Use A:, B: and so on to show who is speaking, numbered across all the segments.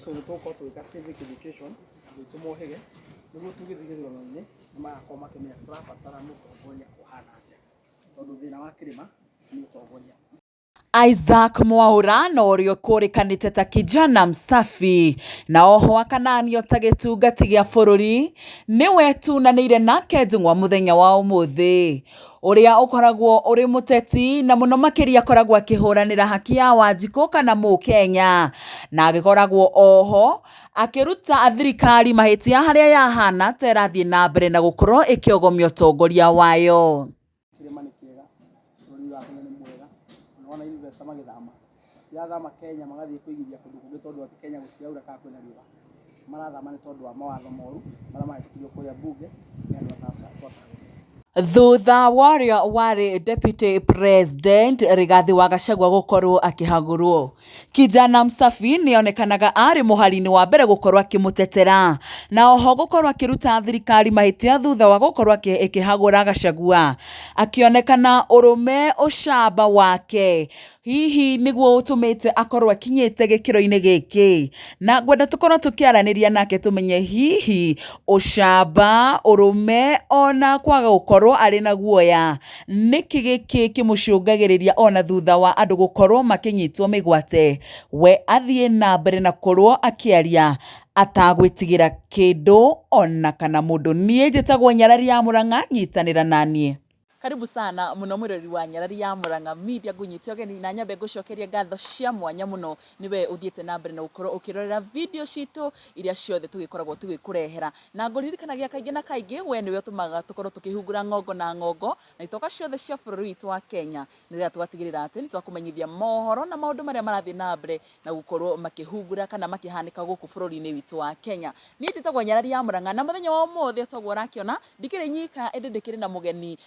A: So nĩ tũgũkorwo tũgĩka civic education, andũ aitũ mohĩge, nĩguo tũgĩthiĩ gĩthurano-inĩ nĩ magakorwo makĩmenya tũrabatara mũtongoria ũhana atĩa, tondũ thĩna wa kĩrĩma nĩ ũtongoria.
B: Isaac Mwaura na ũrĩa ũkũrĩkanĩte ta Kijana Msafi na oho akananio ta gĩtungati gĩa bũrũri nĩwe tunanĩire nake njũng'wa mũthenya wa ũmũthĩ ũrĩa ũkoragwo ũrĩ mũteti na mũno makĩria akoragwo akĩhũranĩra haki ya Wanjikũ kana Mũkenya na agĩkoragwo oho akĩruta thirikari mahĩtia harĩa yahana ta ĩrathiĩ na mbere na gũkorwo ĩkĩogomia ũtongoria wayo.
A: Kĩrĩma nĩ kĩega, bũrũri wa Kenya nĩ mwega, ona wona investor magĩthama, matirathama Kenya magathiĩ kũigithia kũndũ kũngĩ tondũ atĩ Kenya gũtiraura kana kwĩna riũa, marathama nĩ tondũ wa mawatho moru marĩa marahĩtũkirio kũrĩa bunge nĩ andũ twacagũrire.
B: Thutha wa ũrĩa warĩ Deputy President Rigathi wa Gachagua gũkorwo akĩhagũrwo, Kijana Msafi nĩonekanaga arĩ mũhari-inĩ wa mbere gũkorwo akĩmũtetera na oho gũkorwo akĩruta thirikari mahĩtia thutha wa gũkorwo ĩkĩhagũra Gachagua, akĩonekana ũrũme ũcamba wake hihi nĩguo ũtũmĩte akorwo akinyĩte gĩkĩro-inĩ gĩkĩ, na ngwenda tũkorwo tũkĩaranĩria nake tũmenye hihi ũcamba, ũrũme ona kwaga gũkorwo arĩ na guoya nĩkĩ gĩkĩ kĩmũcũngagĩrĩria ona thutha wa andũ gũkorwo makĩnyitwo mĩgwate we athiĩ na mbere na gũkorwo akĩaria atagwĩtigĩra kĩndũ ona kana mũndũ. Niĩ njĩtagwo Nyarari ya Mũrang'a, nyitanĩra naniĩ. Karibu sana muno mwiroreri wa Nyarari ya Murang'a Media, ngunyite ũgeni na nyambe ngũcokerie ngatho cia mwanya mũno nĩwe ũthiĩte na mbere na gũkorwo ũkĩrorera video citũ iria ciothe tũgĩkoragwo tũgĩkũrehera, na ngũririkanagia kaingĩ na kaingĩ we nĩwe ũtũmaga tũkorwo tũkĩhungura ng'ongo na ng'ongo na itoka ciothe cia bũrũri witũ wa Kenya, nĩgetha tũgatigĩrĩra atĩ nĩ twakũmenyithia mohoro na maũndũ marĩa marathiĩ na mbere na gũkorwo makĩhungura kana makĩhanĩka gũkũ bũrũri-inĩ witũ wa Kenya. Niĩ njĩtagwo Nyarari ya Murang'a na mũthenya wa ũmũthĩ toguo ũrakĩona ndikĩrĩ nyika ĩndĩ ndĩkĩrĩ na mũgeni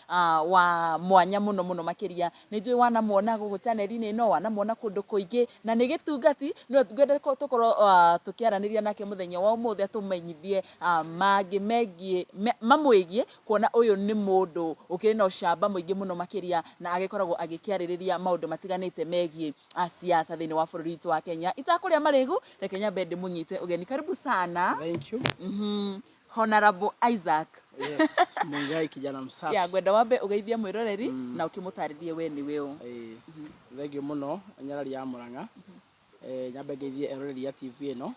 B: wa mwanya mũno mũno makĩria. Nĩ njũĩ wanamuona gũkũ channel-inĩ ĩno, wanamuona kũndũ kũingĩ na nĩ gĩtungati nĩwe ngwenda tũkorwo tũkĩaranĩria nake mũthenya wa ũmũthĩ atũmenyithie mangĩ megiĩ mamwĩgiĩ kuona ũyũ nĩ mũndũ ũkĩrĩ na ũcamba mũingĩ mũno makĩria na agĩkoragwo agĩkĩarĩrĩria maũndũ matiganĩte megiĩ siasa thĩinĩ wa bũrũri witũ wa Kenya. Itakũrĩa marĩgu, reke nyambe ndĩmũnyite ũgeni. Karibu sana.
A: Thank you.
B: Honorable Isaac.
A: Yes, Mungai Kijana Msafi.
B: Ya ngwenda wambe ũgeithie mwĩroreri na ũkĩmũtarĩrie we nĩwe ũ.
A: Ĩĩ, thengiũ mũno Nyarari ya Murang'a. Nyambe ngeithie eroreri a TV ĩno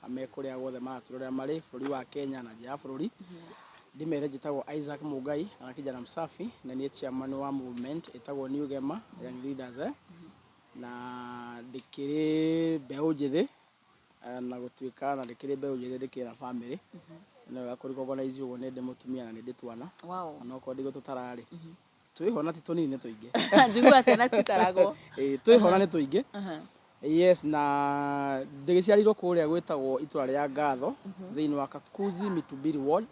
A: me kũrĩa guothe maratũrorera marĩ bũrũri wa Kenya na nja ya bũrũri. Ndĩmere njĩtagwo Isaac Mungai kana Kijana Msafi na niĩ chairman wa movement ĩtagwo New Gema Young Leaders eh. Na ndĩkĩrĩ mbeũ njĩthĩ na gũtuĩka na ndĩkĩrĩ mbeũ njĩthĩ ndĩkĩrĩ na family. Nĩ wega kũ recognize ũguo nĩ ndĩ mũtumia na nĩ ndĩ twana. Na okorwo ndigũtũtara rĩ, twĩho na ti tũnini nĩ tũingĩ.
B: Njiguaga ciana cititaragwo.
A: Ĩĩ twĩho na nĩ tũingĩ. Yes, na ndĩgĩciarĩirwo kũrĩa gwĩtagwo itũra rĩa Ngatho thĩinĩ wa Kakuzi Mitubiri Ward,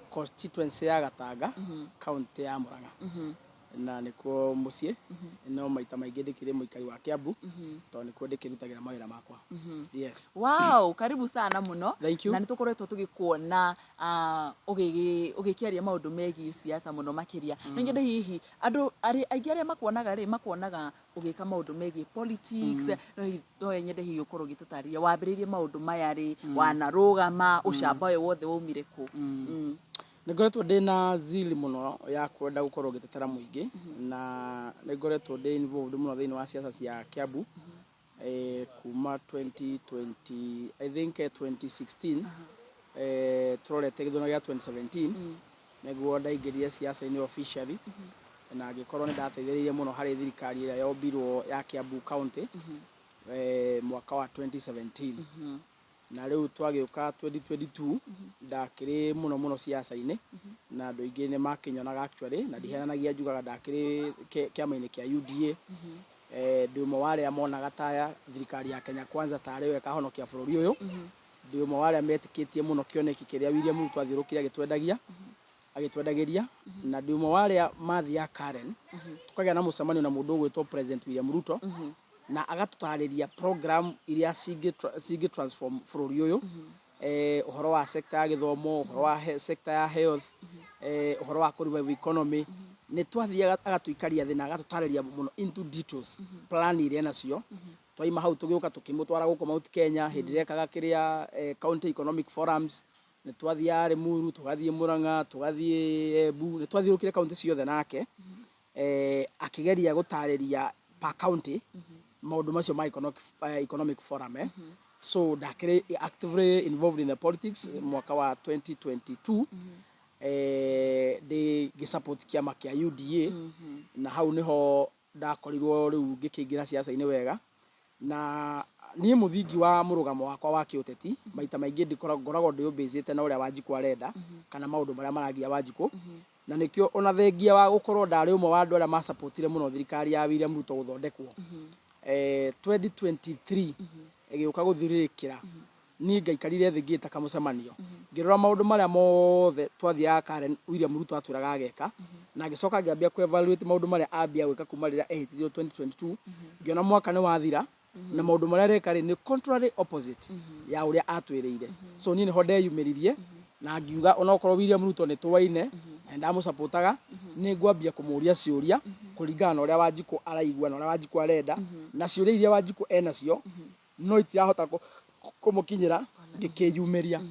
A: constituency ya Gatanga, county ya Murang'a. Na nĩkuo mũciĩ, no maita maingĩ ndĩkĩrĩ mũikari wa Kiambu tondũ nĩkuo ndĩkĩrutagĩra mawĩra makwa. Yes.
B: Wow, karibu sana mũno.
A: Thank you.
B: Na nĩ tũkoretwo tũgĩkuona ũgĩkĩaria maũndũ megiĩ siasa mũno makĩria. No nyende hihi andũ aingĩ arĩa makuonaga rĩ, makuonaga ũgĩka maũndũ megiĩ politics, no nyende hihi ũkorwo ũgĩtũtarĩria wambĩrĩirie maũndũ maya rĩ, wanarũgama, ũcamba ũyũ wothe waumire kũ?
A: Nĩ ngoretwo ndĩna zeal mũno ya kwenda gũkorwo ngĩtetera mũingĩ na nĩ ngoretwo ndĩ involved mũno thĩinĩ wa siasa cia Kiambu kuma 2020, I think 2016, tũrorete gĩthurano gĩa 2017 nĩguo ndaingĩrire siasa-inĩ officially na ngĩkorwo nĩ ndateithĩrĩirie mũno harĩ thirikari ĩrĩa yombirwo ya Kiambu County mwaka wa 2017. Na rĩu twagĩũka 2022 ndakĩrĩ mũno mũno siasa-inĩ na andũ aingĩ nĩ makĩnyonaga actually na ndihenanagia njugaga ndakĩrĩ kĩama-inĩ kĩa UDA. Ndĩ ũmwe wa arĩa monaga ta thirikari ya Kenya Kwanza tarĩ yo ĩkahonokia bũrũri ũyũ. Ndĩ ũmwe wa arĩa metĩkĩtie mũno kĩoneki kĩrĩa William Ruto athiũrũkire agĩtwendagia agĩtwendagĩria na ndĩ ũmwe wa arĩa mathiaga Karen tũkagĩa na mũcemanio na mũndũ ũgwĩtwo President William Ruto na agatũtarĩria program iria cingĩ transform bũrũri ũyũ, ũhoro wa sector ya gĩthomo, ũhoro wa sector ya health, ũhoro wa kũ revive economy. Nĩ twathiaga agatũikaria thĩ na agatũtarĩria mũno into details plan iria enacio. Twaima hau tũgĩũka tũkĩmũtwara gũkũ Mount Kenya hĩndĩ ĩrĩa ekaga kĩrĩa county economic forums. Nĩ twathiaga Limuru, tũgathiĩ Murang'a, tũgathiĩ Embu, nĩ twathiũrũrũkire kaũntĩ ciothe nake akĩgeria gũtarĩria per county maũndũ macio ma economic forum. So ndakĩrĩ actively involved in the politics mwaka wa 2022 ndĩ ngĩ support kĩama kĩa UDA, na hau nĩho ndakorirwo rĩu ngĩkĩingĩra siasa-inĩ wega. Na niĩ mũthingi wa mũrũgamo wakwa wa kĩũteti maita maingĩ ngoragwo ndĩũbĩcĩte na ũrĩa Wanjikũ arenda kana maũndũ marĩa maragia Wanjikũ, na nĩkĩo ona thengia wa gũkorwo ndarĩ ũmwe wa andũ arĩa masupportire mũno thirikari ya William Ruto gũthondekwo 2023 ĩgĩũka gũthirĩrĩkĩra, niĩ ngaikarire thĩ ngĩta kamũcemanio ngĩrora maũndũ marĩa mothe twathiaga Karen William Ruto atwĩraga ageka, na ngĩcoka ngĩambia kũ evaluate maũndũ marĩa ambia gwĩka kuma rĩrĩa ehĩtithirio 2022. Ngĩona mwaka nĩ wathira na maũndũ marĩa areka rĩ nĩ contrary opposite ya ũrĩa atwĩrĩire. So niĩ nĩho ndeyumĩririe na ngiuga onokorwo William Ruto nĩ tũwaine na nĩndamũsupportaga, nĩ ngwambia kũmũria ciũria kũringana na ũrĩa Wanjikũ araigua na ũrĩa Wanjikũ arenda, na ciũria iria Wanjikũ enacio no itirahota kũmũkinyĩra. Ngĩkĩyumĩria.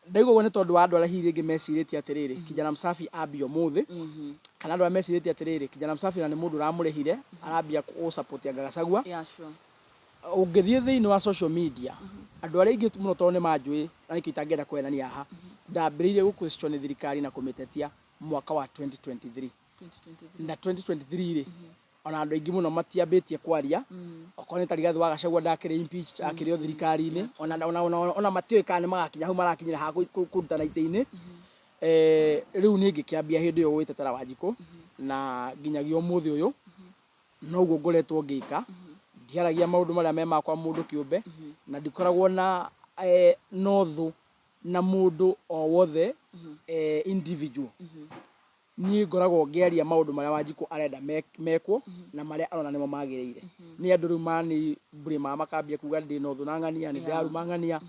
A: Ndaigua ũguo nĩ tondũ wa andũ arĩa hihi rĩngĩ mecirĩtie atĩrĩrĩ, Kijana Msafi ambia ũmũthĩ, kana andũ arĩa mecirĩtie atĩrĩrĩ, Kijana Msafi na nĩ mũndũ ũramũrĩhire arambia gũ support anga Gachagua. Ũngĩthiĩ thĩinĩ wa social media, andũ arĩa aingĩ mũno tondũ nĩ manjũĩ na nĩkĩo itangĩenda kũhenania haha, ndambĩrĩirie gũ question thirikari na kũmĩtetia mwaka wa 2023.
B: 2023.
A: Na 2023 rĩ, ona andũ aingĩ mũno matiambĩtie kwaria. Okorwo nĩ ta Rigathĩ wa Gachagua ndakĩrĩ impeached, akĩrĩ o thirikari-inĩ, ona matiũĩ kana nĩ magakinya hau marakinyĩra ha kũrutana itĩ-inĩ. Rĩu niĩ ngĩkĩambia hĩndĩ ĩyo gwĩtetera Wanjikũ, na nginyagia ũmũthĩ ũyũ noguo ngoretwo ngĩka. Ndiaragia maũndũ marĩa me makwa mũndũ kĩũmbe, na ndikoragwo na ũthũ na mũndũ o wothe individual. Niĩ ngoragwo ngĩaria maũndũ marĩa Wanjikũ arenda mekwo na marĩa arona nĩmo magĩrĩire. Nĩ andũ rĩu mani blame makambia kuga ndĩna ũthũ na ng'ania, nĩ ndĩraruma ng'ania,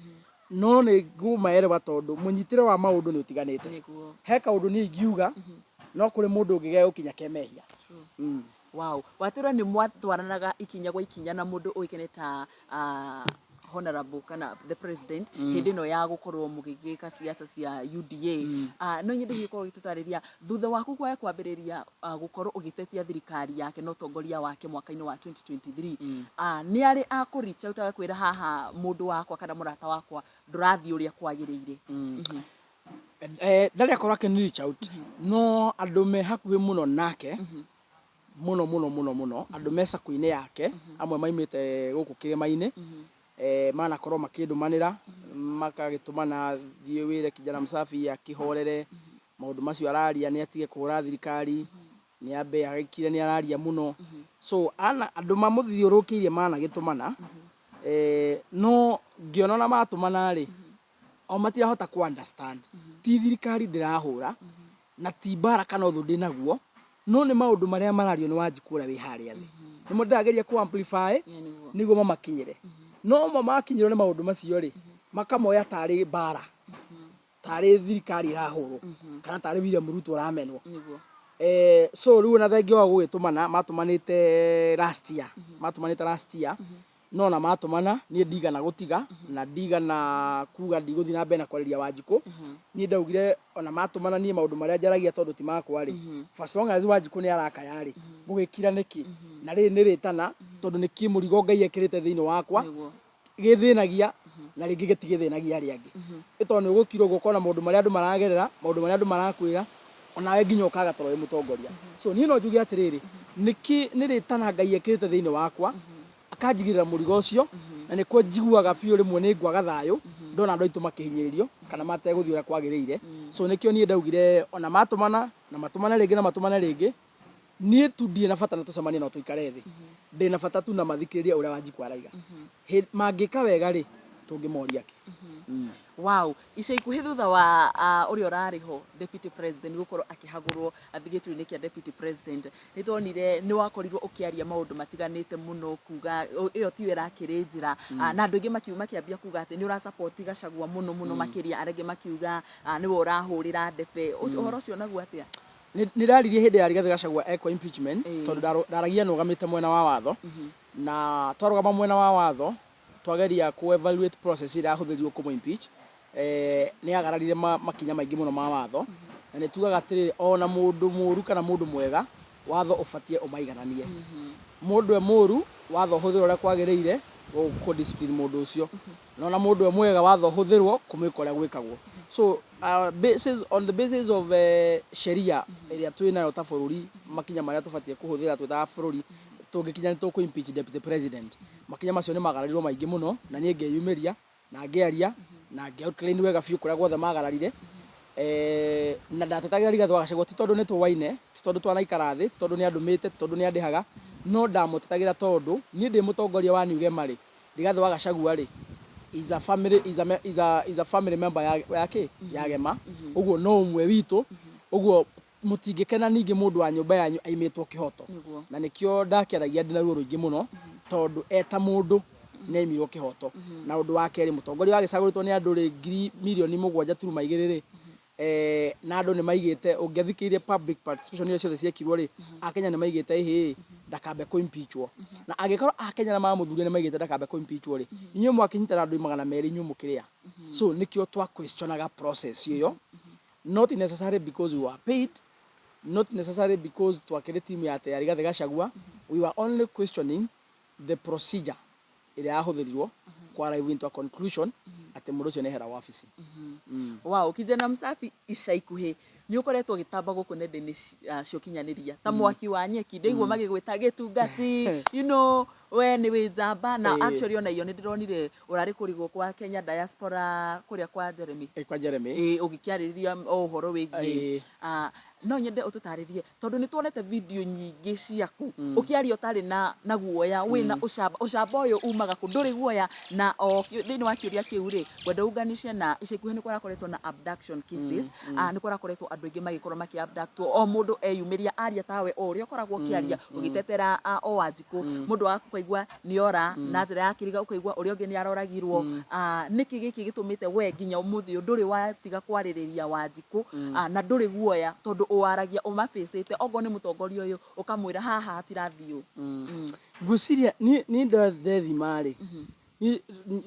A: no nĩ ngũmaerewa tondũ mũnyitĩre wa maũndũ nĩ ũtiganĩte. He kaũndũ niĩ ingiuga no kũrĩ mũndũ ũngĩ gegũkinya ke mehia.
B: Wow, watwĩra nĩ mwatwaranaga ikinya gwa ikinya na mũndũ ũĩkaine ta honorable kana the president hĩndĩ ĩno ya gũkorwo mũgĩgĩka siasa cia UDA. No nyende hihi ũkorwo ũgĩtũtarĩria thutha waku kwaga kwambĩrĩria gũkorwo ũgĩtetia thirikari yake na ũtongoria wake mwaka-inĩ wa 2023, nĩ arĩ akũ reach out agakwĩra, "Haha mũndũ wakwa kana mũrata wakwa, ndũrathiĩ ũrĩa kwagĩrĩire"?
A: Ndarĩ akorwo akĩni reach out, no andũ me hakuhĩ mũno nake, mũno mũno mũno mũno, andũ me cako-inĩ yake, amwe maimĩte gũkũ kĩrĩma-inĩ, manakorwo makĩndũmanĩra, makagĩtũmana thiĩ wĩre Kijana Msafi akĩhorere maũndũ macio araria, nĩ atige kũhũra thirikari, nĩ ambe agĩkire, nĩ araria mũno. So ana andũ mamũthiũrũrũkĩirie managĩtũmana, no ngĩona ona matũmana rĩ, o matirahota ku understand ti thirikari ndĩrahũra na ti mbara kana ũthũ ndĩ naguo, no nĩ maũndũ marĩa marario nĩ Wanjikũ ũrĩa wĩ harĩa thĩ nĩmo ndĩrageria ku amplify nĩguo mamakinyĩre. No mo makinyĩrwo nĩ maũndũ macio rĩ, makamoya tarĩ mbara, tarĩ thirikari ĩrahũrwo kana tarĩ William Ruto ũramenwo. So rĩu ona thengia wa gũgĩtũmana matũmanĩte last year, matũmanĩte last year, no ona matũmana niĩ ndigana gũtiga na ndigana kuga ndigũthiĩ na mbere na kwarĩria Wanjikũ. Niĩ ndaugire ona matũmana, niĩ maũndũ marĩa njaragia tondũ ti makwa rĩ, for as long as Wanjikũ nĩ arakaya rĩ, ngũgĩkira nĩkĩ? Na rĩrĩ nĩ rĩtana tondũ nĩ kĩ mũrigo Ngai ekĩrĩte thĩinĩ wakwa gĩthĩnagia na rĩngĩ gĩtigĩthĩnagia arĩa angĩ. Ĩ tondũ nĩ ũgũkira ũguo ũkona maũndũ marĩa andũ maragerera, maũndũ marĩa andũ marakwĩra, onawe nginya ũkaga toro wĩ mũtongoria. So niĩ no njuge atĩrĩrĩ, nĩkĩ nĩ rĩtana Ngai ekĩrĩte thĩinĩ wakwa akanjigĩrĩra mũrigo ũcio, na nĩkuo njiguaga biũ rĩmwe nĩ ngwaga thayũ ndona andũ aitũ makĩhinyĩrĩrio kana mategũthiĩ ũrĩa kwagĩrĩire. So nĩkĩo niĩ ndaugire ona matũmana na matũmane rĩngĩ na matũmane rĩngĩ, niĩ tu ndirĩ na bata na tũcemanie no tũikare thĩ. Ndĩ na bata tu na mathikĩrĩrie ũrĩa Wanjikũ araiga. Mangĩka wega rĩ, tũngĩmoria kĩ?
B: Wow, ica ikuhĩ thutha wa ũrĩa ũrarĩ ho deputy president gũkorwo akĩhagũrwo athiĩ gĩturwa-inĩ kĩa deputy president, nĩ tuonire nĩ wakorirwo ũkĩaria maũndũ matiganĩte mũno kuga ĩyo tiyo ĩrakĩrĩ njĩra, na andũ aingĩ makĩambia kuga atĩ nĩ ũra support Gachagua mũno mũno makĩria, arĩa angĩ makiuga nĩwe ũrahũrĩra ndebe. Ũhoro ũcio naguo atĩa?
A: Nĩ ndaririe hĩndĩ ya Rigathĩ Gachagua ekwo impeachment, tondũ ndaragia nũgamĩte mwena wa watho. Na twarũgama mwena wa watho, twageria kũ evaluate process ĩrĩa yahũthĩrirwo kũmũ impeach, nĩ yagararire makinya maingĩ mũno ma watho. Na nĩ tugaga atĩrĩrĩ, ona mũndũ mũru kana mũndũ mwega, watho ũbatiĩ ũmaigananie. Mũndũ e mũru, watho ũhũthĩrwo ũrĩa kwagĩrĩire kũ discipline mũndũ ũcio. Na ona mũndũ e mwega, watho ũhũthĩrwo kũmwĩka ũrĩa gwĩkagwo. So basis, on the basis of sheria ĩrĩa twĩnayo ta bũrũri, makinya marĩa tũbatiĩ kũhũthĩra twĩ ta bũrũri, tũngĩkinya nĩ tũkũ impeach deputy president. Makinya macio nĩ magararirwo maingĩ mũno, na niĩ ngeyumĩria na ngĩaria na ngĩ outline wega biũ kũrĩa guothe magararire. Na ndatetagĩra Rigathĩ wa Gachagua ti tondũ nĩ tũwaine, ti tondũ twanaikara thĩ, ti tondũ nĩ andũmĩte, ti tondũ nĩ andĩhaga, no ndamũtetagĩra tondũ niĩ ndĩ mũtongoria wa New Gema rĩ, Rigathĩ wa Gachagua rĩ, is a family, is a, is a, is a family member ya, ya kĩ ya Gema, ũguo no ũmwe witũ, ũguo mũtingĩkena ningĩ mũndũ wa nyũmba yanyu aimĩtwo kĩhoto. Na nĩkĩo ndakĩaragia ndĩna ruo rũingĩ mũno, tondũ eta mũndũ nĩ aimirwo kĩhoto. Na ũndũ wa kerĩ, mũtongoria wagĩcagũrĩtwo nĩ andũ rĩ ngiri mirioni mũgwanja turuma igĩrĩ rĩ, na andũ nĩ maigĩte, ũngĩathikĩrĩirie public participation iria ciothe ciekirwo rĩ, Akenya nĩ maigĩte ĩhĩ ndakambe kũ impeachwo. Na angĩkorwo Akenya na mamũthurire nĩ maigĩte ndakambe kũ impeachwo rĩ, inyuĩ mwakĩnyitana andũ 200 inyuĩ mũkĩrĩa. So nĩkĩo twa questionaga process ĩyo, not necessarily because we were paid, not necessarily because twakĩrĩ team ya ya Rigathĩ Gachagua, we were only questioning the procedure ĩrĩa yahũthĩrirwo ku arrive into a conclusion atĩ mũndũ ũcio nĩ ehera wabici.
B: Wow, kijana msafi, ica ikuhĩ nĩ ũkoretwo ũgĩtamba gũkũ nenda-inĩ cia ũkinyanĩria ta mwaki wa nyeki. Ndaigua magĩgwĩta gĩtungati, we nĩ wĩ njamba na actually ona iyo nĩ ndĩronire ũrarĩ kũrigwo kwa Kenya diaspora kũrĩa kwa Jeremy.
A: Kwa Jeremy.
B: Ĩ, ũgĩkĩarĩrĩria o ũhoro wĩgiĩ no nyende ũtũtarĩrie tondũ nĩ tuonete video nyingĩ ciaku ũkĩaria ũtarĩ na guoya, wĩna ũcamba. Ũcamba ũyũ umaga kũ? Ndũrĩ guoya? Na o thĩinĩ wa kĩũria kĩu rĩ, ngwenda unganishe na ica ikuhĩ nĩ kũrakoretwo na abduction cases, nĩ kũrakoretwo andũ aingĩ magĩkorwo makĩ abductwo, o mũndũ eyumĩria aria tawe o ũrĩa ũkoragwo ũkĩaria ũgĩtetera o Wanjikũ, mũndũ waku ũkaigua nĩ ora na njĩra ya kĩriga, ũkaigua ũrĩa ũngĩ nĩ aroragirwo. Nĩkĩ gĩkĩ gĩtũmĩte we nginya ũmũthĩ ũyũ ndũrĩ watiga kwarĩrĩria Wanjikũ, na ndũrĩ guoya tondũ ũwaragia ũmabĩcĩte, okorwo nĩ mũtongoria ũyũ ũkamwĩra haha hatirathiĩ ũũ?
A: Ngwĩciria niĩ ndethima rĩ, niĩ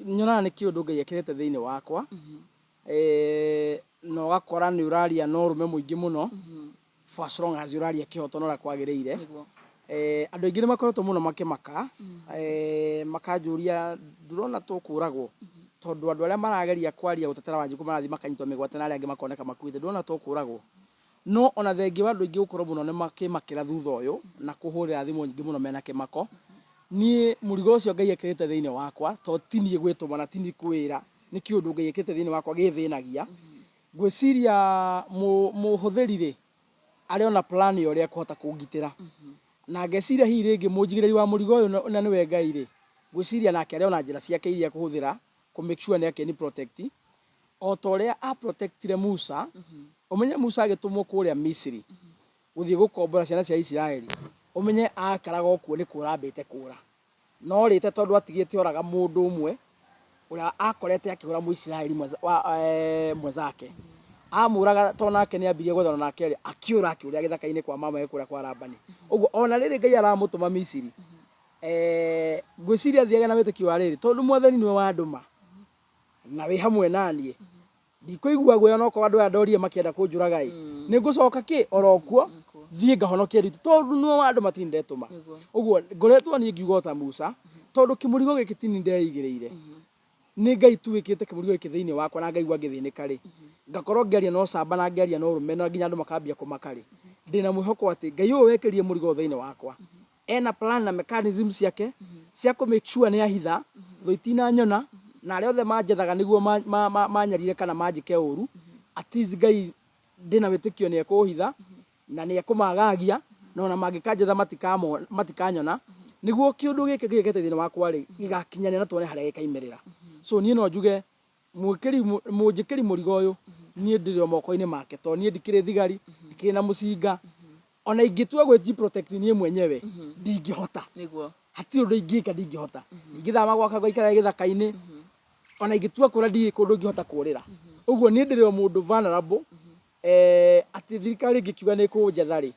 A: nyonaga nĩ kĩũndũ Ngai ekĩrĩte thĩinĩ wakwa, na ũgakora nĩ ũraria na ũrũme mũingĩ mũno for as long as ũraria kĩhoto na ũrĩa kwagĩrĩire. Andũ aingĩ nĩ makoretwo mũno makĩmaka, makanjũria ndũrona tũkũragwo, tondũ andũ arĩa marageria kwaria gũtetera Wanjikũ marathiĩ makanyitwo mĩgwate na arĩa angĩ makoneka makuĩte, ndũrona tũkũragwo? No ona thengia wa andũ aingĩ gũkorwo mũno nĩ makĩmakĩra thutha ũyũ na kũhũrĩra thimũ nyingĩ mũno mena kĩmako, niĩ mũrigo ũcio Ngai ekĩrĩte thĩinĩ wakwa, to ti niĩ gwĩtũma na ti niĩ kwĩra, nĩ kĩũndũ Ngai ekĩrĩte thĩinĩ wakwa gĩthĩnagia. Ngwĩciria mũhũthĩri rĩ, arĩ ona plan ya ũrĩa ekũhota kũngitĩra. Na ngeciria hihi rĩngĩ mũnjigĩrĩri wa mũrigo ũyũ na nĩwe Ngai rĩ, ngwĩciria nake arĩ ona njĩra ciake iria ekũhũthĩra kũ make sure nĩ akĩni protect. O ta ũrĩa a protectire Musa, ũmenye Musa agĩtũmwo kũrĩa Misiri gũthiĩ gũkombora ciana cia Isiraeli, ũmenye akaraga o kuo nĩ kũra ambĩte kũra. No rĩte tondũ atigĩte oraga mũndũ ũmwe ũrĩa akorete akĩhũra Mũisiraeli mwenzake. Amũraga tondũ nake nĩ ambirie gwethana nake rĩ, akĩũra akĩũrĩra gĩthaka-inĩ kwa mamawe kũrĩa kwa Labani. Ũguo ona rĩrĩ Ngai aramũtũma Misiri, ngwĩciria athiaga na wĩtĩkio wa rĩrĩ, tondũ Mwathani nĩwe wandũma na wĩ hamwe naniĩ, ndikũigua guoya onokorwo andũ aya ndorire makĩenda kũnjũraga ĩ, nĩ ngũcoka kĩ oro kuo thiĩ ngahonokie andũ aitũ, tondũ nĩwe wandũma ti niĩ ndetũma. Ũguo ngoretwo niĩ ngiuga o ta Musa, tondũ kĩmũrigo gĩkĩ ti niĩ ndeigĩrĩire, nĩ Ngai tu wĩkĩrĩte kĩmũrigo gĩkĩ thĩinĩ wakwa na ngaigua ngĩthĩnĩka rĩ, ngakorwo ngĩaria na ũcamba na ngĩaria na ũrũme na nginya andũ makambia kũmaka rĩ, ndĩna mwĩhoko atĩ Ngai ũyũ wekĩrire mũrigo ũyũ thĩinĩ wakwa, ena plan na mechanism ciake cia kũ make sure nĩ ahitha thũ itinanyona na arĩa othe manjethaga nĩguo manyarire kana manjĩke ũru, at least Ngai ndĩna wĩtĩkio nĩ ekũhitha na nĩ ekũmagagia, na ona mangĩkanjetha matikanyona, nĩguo kĩũndũ gĩkĩ gĩkĩte thĩinĩ wakwa rĩ, gĩgakinyanĩra na tuone harĩa gĩkaimĩrĩra. So niĩ no njuge mũnjĩkĩri mũrigo ũyũ niĩ ndĩrĩ o moko-inĩ make, tondũ niĩ ndikĩrĩ thigari, ndikĩrĩ na mũcinga, ona ingĩtua gwĩji protect niĩ mwenyewe ndingĩhota. Hatirĩ ũndũ ingĩka, ndingĩhota. Ndingĩthama gwakwa ngaikara gĩthaka-inĩ, ona ingĩtua kũra ndirĩ kũndũ ingĩhota kũrĩra. Ũguo niĩ ndĩrĩ o mũndũ vulnerable, atĩ thirikari ĩngĩkiuga nĩ ĩkũnjetha rĩ,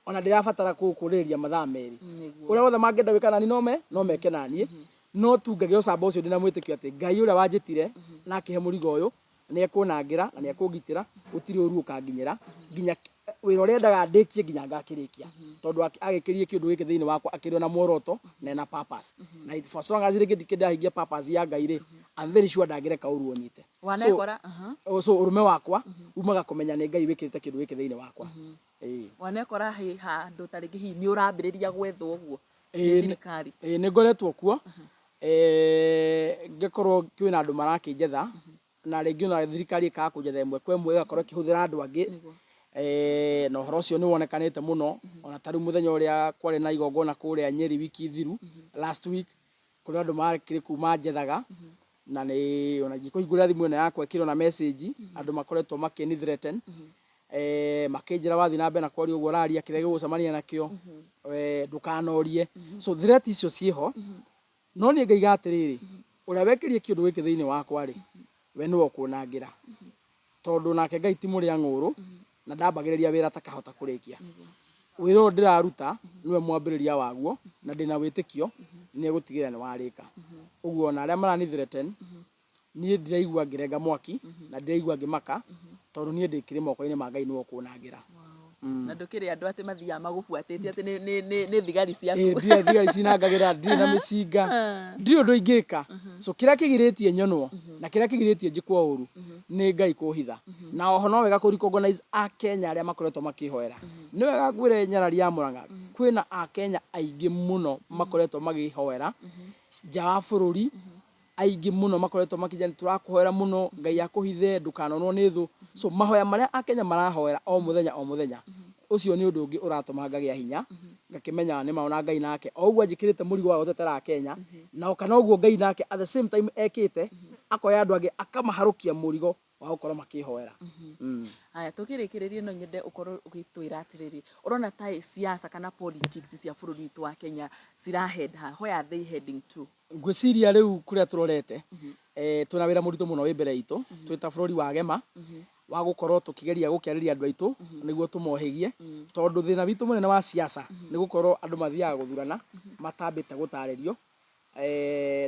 A: Ona ndĩrabatara kũrĩrĩria mathaa 2.
B: Nĩguo.
A: Ũrĩa wothe mangĩenda gwĩka nani no meke naniĩ, no tu ngagĩa ũcamba ũcio ndĩna mwĩtĩkio atĩ Ngai ũrĩa wanjĩtire na akĩhe mũrigo ũyũ nĩ ekũnangĩra na nĩ ekũngitĩra, gũtirĩ ũru ũkanginyĩra nginya wĩra ũrĩa endaga ndĩkie nginya ngakĩrĩkia, tondũ agĩkĩrie kĩũndũ gĩkĩ thĩinĩ wakwa akĩrĩ na muoroto na ena purpose, na for as long as rĩngĩ ndikĩ ndahingia purpose ya Ngai rĩ, I'm very sure ndangĩreka ũru ũnyite.
B: Wanekora
A: So ũrũme wakwa umaga kũmenya nĩ Ngai wĩkĩrĩte kĩndũ gĩkĩ thĩinĩ wakwa. Ĩĩ.
B: Wanekora he handũ ta rĩngĩ hihi nĩ ũrambĩrĩria gwethwo ũguo nĩ thirikari?
A: Ĩĩ, nĩ ngoretwo kuo, ngakorwo kwĩna andũ marakĩnjetha, na rĩngĩ ona thirikari ĩkaga kũnjetha ĩmwe kwa ĩmwe, ĩgakorwo ĩkĩhũthĩra andũ angĩ. Na ũhoro ũcio nĩ wonekanĩte mũno, ona ta rĩu mũthenya ũrĩa kwarĩ na igongona kũrĩa Nyeri wiki thiru, last week, kũrĩ andũ makĩrĩ kũu manjethaga, na nĩ ona ingĩkũhingũrĩra thimũ ĩno yakwa ĩkĩrĩ ona message, andũ makoretwo makĩni threaten, makĩnjĩra wathiĩ na mbere na kwaria ũguo ũraria, kĩrĩa gĩgũcemania nakĩo, ndũkanorie. So threat icio ciĩho, no niĩ ngaiga atĩrĩrĩ, ũrĩa wekĩrie kĩũndũ gĩkĩ thĩinĩ wakwa rĩ, we nĩwe ũkũnangĩra, tondũ nake Ngai ti mũrĩa ng'ũrũ na ndambagĩrĩria wĩra atakahota kũrĩkia. Wĩra ũyũ ndĩraruta nĩwe mwambĩrĩria waguo, na ndĩna wĩtĩkio nĩ egũtigĩrĩra nĩ warĩka. Ũguo ona arĩa marani threaten, niĩ ndiraigua ngĩrenga mwaki na ndiraigua ngĩmaka, tondũ niĩ ndĩkĩrĩ moko-inĩ ma Ngai, nĩwe ũkũnangĩra.
B: Na ndũkĩrĩ andũ atĩ mathiaga magũbuatĩte atĩ nĩ thigari ciaku?
A: Ĩĩ, ndirĩ thigari cinangagĩra, ndirĩ na mĩcinga, ndirĩ ũndũ ingĩka. So kĩrĩa kĩgirĩtie nyonwo na kĩrĩa kĩgirĩtie njĩkwo ũru nĩ Ngai kũhitha. Na oho no wega kũ recognize Akenya arĩa makoretwo makĩhoera. Nĩ wega ngwĩre nyarari ya Murang'a, kwĩna Akenya aingĩ mũno makoretwo magĩhoera nja wa bũrũri, aingĩ mũno makoretwo makĩnjĩra nĩ tũrakũhoera mũno, Ngai akũhithe ndũkanonwo nĩ thũ. So mahoya marĩa Akenya marahoera o mũthenya o mũthenya, ũcio nĩ ũndũ ũngĩ ũratũma ngagĩa hinya, ngakĩmenya nĩ ma ona Ngai nake o ũguo anjĩkĩrĩte mũrigo wa gũtetera Akenya, na o kana ũguo Ngai nake at the same time ekĩte akoya andũ angĩ akamaharũkia mũrigo wa gũkorwo makĩhoera.
B: Haya, tũkĩrĩkĩrĩria, no nyende ũkorwo ũgĩtwĩra atĩrĩrĩ, ũrona ta siasa kana politics cia bũrũri witũ wa Kenya cira head ha? Where are they heading to?
A: Ngwĩciria rĩu kũrĩa tũrorete, twĩna wĩra mũritũ mũno wĩ mbere itũ twĩ ta bũrũri wa gema wa gũkorwo tũkĩgeria gũkĩarĩria andũ aitũ nĩguo tũmohĩgie, tondũ thĩna witũ mũnene wa siasa nĩ gũkorwo andũ mathiaga gũthurana matambĩte gũtarĩrio,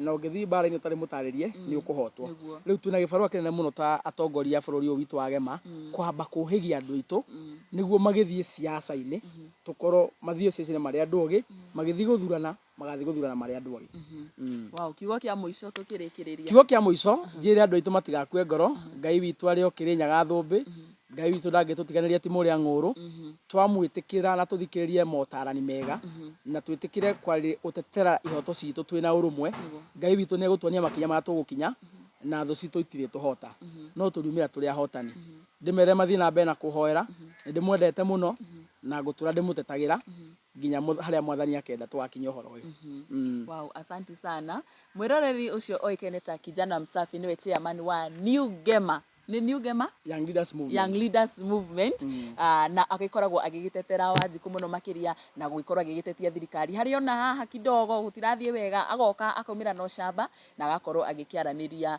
A: na ũngĩthiĩ mbara-inĩ ũtarĩ mũtarĩrie nĩ ũkũhotwo. Rĩu twĩna gĩbarũa kĩnene mũno ta atongoria a bũrũri ũyũ witũ wa gema kwamba kũhĩgia andũ aitũ nĩguo magĩthiĩ siasa-inĩ, tũkorwo mathiĩ siasa-inĩ marĩ andũ ogĩ, magĩthiĩ gũthurana magathiĩ gũthurana marĩ andũ ogĩ.
B: Wow, kiugo kĩa mũico tũkĩrĩkĩrĩria?
A: Kiugo kĩa mũico njĩre andũ aitũ matigakue ngoro. Ngai witũ arĩ o Kĩrĩnyaga thũmbĩ, Ngai witũ ndangĩtũtiganĩria, ti mũrĩa ng'ũrũ. Twamwĩtĩkĩra na tũthikĩrĩrie motarani mega na twĩtĩkĩre gũtetera ihoto citũ twĩna ũrũmwe, Ngai witũ nĩ egũtuonia makinya marĩa tũgũkinya, na thũ citũ itirĩ tũhota, no tũriumĩra tũrĩ ahotani. Ndĩmere mathiĩ na mbere na kũhoera, nĩ ndĩmwendete mũno na ngũtũra ndĩmũtetagĩra nginya harĩa Mwathani akenda tũgakinya ũhoro ũyũ.
B: Wow, asante sana. Mwĩroreri, ũcio oĩkaine ta Kijana Msafi nĩwe chairman wa New Gema. Nĩ New Gema?
A: Young Leaders Movement.
B: Young Leaders Movement. Na agĩkoragwo agĩgĩtetera Wanjikũ mũno makĩria na gũgĩkorwo agĩgĩtetia thirikari harĩa ona haha kidogo gũtirathiĩ wega, agoka akaumĩra na ũcamba na agakorwo agĩkĩaranĩria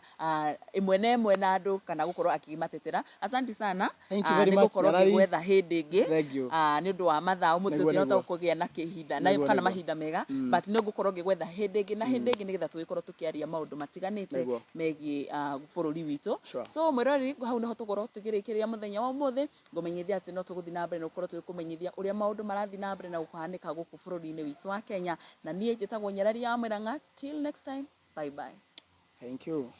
B: ĩmwe na ĩmwe na andũ kana gũkorwo akĩmatetera. Asante sana.
A: Thank you very
B: nĩ
A: much,
B: gũkorwo
A: Nyarari.
B: ngĩgwetha hĩndĩ ĩngĩ.
A: Thank you.
B: Nĩ ũndũ wa mathaa ũmũthĩ tũtinahota kũgĩa na kĩhinda na kana mahinda mega, but nĩ ngũkorwo ngĩgwetha hĩndĩ ĩngĩ na hĩndĩ ĩngĩ nĩgetha tũgĩkorwo tũkĩaria maũndũ matiganĩte megiĩ bũrũri witũ. So mwĩroreri, hau nĩho tũgũkorwo tũkĩrĩkĩrĩria mũthenya wa ũmũthĩ. Ngũmenyithia atĩ no tũgũthiĩ na mbere na gũkorwo tũgĩkũmenyithia ũrĩa maũndũ marathiĩ na mbere na gũkũhanĩka gũkũ bũrũri-inĩ witũ wa Kenya. Na niĩ njĩtagwo Nyarari ya Mũrang'a. Till next time, bye bye.
A: Thank you.